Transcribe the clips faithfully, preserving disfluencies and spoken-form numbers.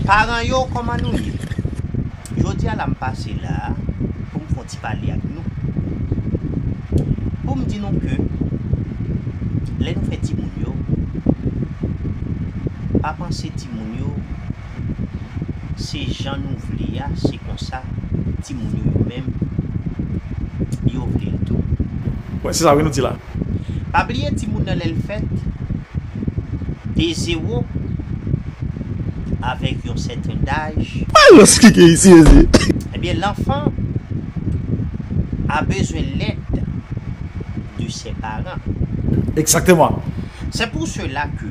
Paran yo, kòman nou ye? Jodi a la, m pase la a pou m fè yon ti pale ak nou. Pou m di nou ke lè nou fè timoun yo, pa panse timoun yo se jan nou vle a, se konsa timoun yo, yo menm, yo vle l tou. Wè, se sa wi nou di la. Pa bliye timoun nan lè l fèt, de zewo avèk yon sèten daj. Alòs ki gen isi, mesye? Ebyen, l'enfant a besoin l'aide de ses parents. Exactement. C'est pour cela que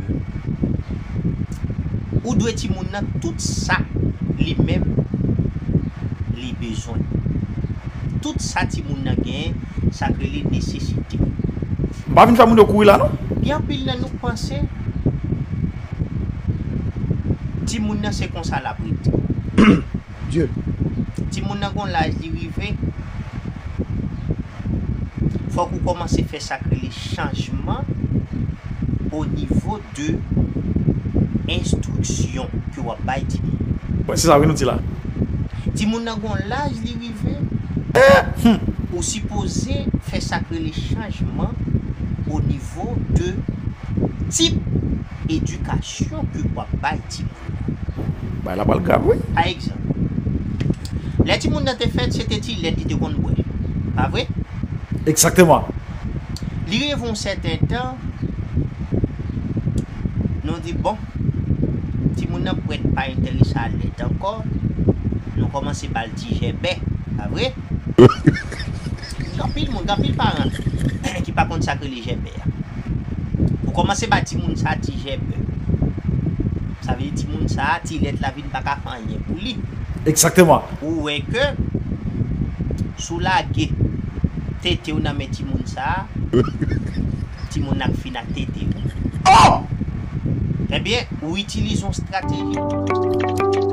ou dwe timoun nan tout sa li menm li bezwen. Tout sa timoun nan genyen, sa k rele nesesite. M pa vin fè moun yo kouri la, non. Gen anpil nan nou k panse timoun nan se konsa l ap rete. Dye. Timoun nan gon laj li rive, fòk ou kòmanse fè sa k rele chanjman o nivo de enstriksyon ke w ap bay timoun. Wè, se sa wi nou di la. Timoun nan gon laj li rive, ou sipoze fè sa k rele chanjman o nivo de tip edikasyon ke w ap bay timoun. Bagay la pral grav, wi. Pa egzanp, lè timoun nan te fèt, se te ti lèt li te konn bwè. Pa vre? Exactement. Li rive yon sèten tan, nou di, bon, timoun nan pwèt pa enterese a lèt ankò, nou kòmanse ba l ti jèbè. Pa vre? Gen anpil moun, gen anpil paran ki pa konn sa k rele jèbè a. Ou kòmanse ba timoun sa ti jèbè. Sa vle di timoun sa, ti lèt la vin pa ka fè anyen pou li. Exactement. Ou wè ke si w lage tete w nan men timoun sa, timoun nan ap fin ak tete w. Oh! Ebyen, ou itilize yon estrateji.